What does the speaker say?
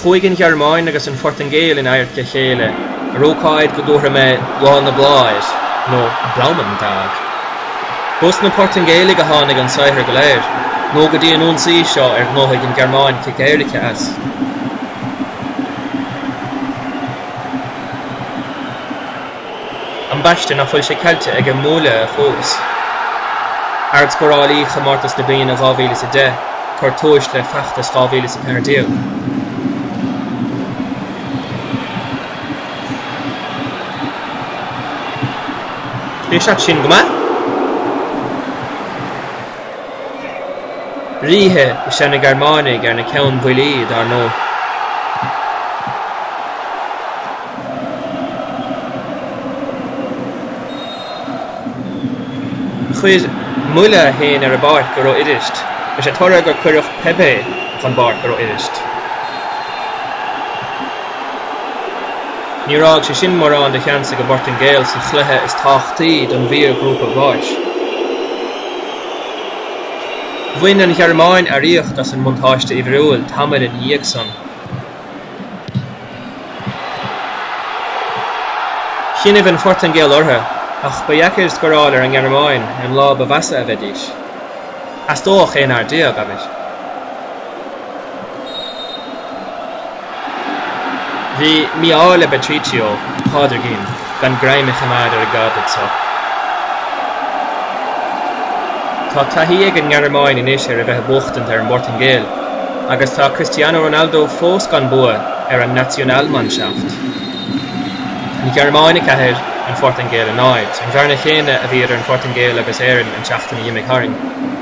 Chuaigh an Ghearmáin agus an Phortaingéil in adharca a chéile ar ócáid go dtabharfaidh mé Lá na mBláth air, nó Blumentag. B'ós na Portaingéalaigh a tháinig an saothar go léir, nó go dtí an ionsaí seo ar ghnóthaigh an Ghearmáin cic éirice as. Ambaiste nach bhfuil sé ceilte aige Müller fós. Ardscórálaí chomórtas na bliana 2010, ag cur túis le feachtas 2014. Bhí an seat sin go maith. Ríthe is ea na Gearmánaigh ar na ceannbhuillí, dar ndóigh. Chuir Müller é féin ar an bpáirc go ró-fhuirist, leis an toradh gur cuireadh Pepe chun páirce go ró-fhuirist. Níor fhág sé sin mórán de sheans ag an bPortaingéil sa chluiche is tábhachtaí don bhfíorghrúpa báis. Bhain an Ghearmáin earraíocht as an mbuntáiste uimhriúil tamall ina dhiaidh san. Shinimh an Phortaingéil orthu, ach ba dheacair scóráil ar an nGearmáin ar an lá ba mheasa a bheidís. Theastódh 11 fhear, abair. Bhí mí-ádh le Patricio, Pádraigín, gan greim a choimeád ar an gcaid anso. Tá taithí ag an nGearmáin anois ar a bheith ag buachtaint ar an bPortaingéil agus tá Cristiano Ronaldo fós gan bua ar an Nationalmannschaft. An Ghearmáin 4, an Phortaingéil 0, an bhearna chéanna a bhí idir an Phortaingéil agus Éirinn an tseachtain a d'imigh tharainn.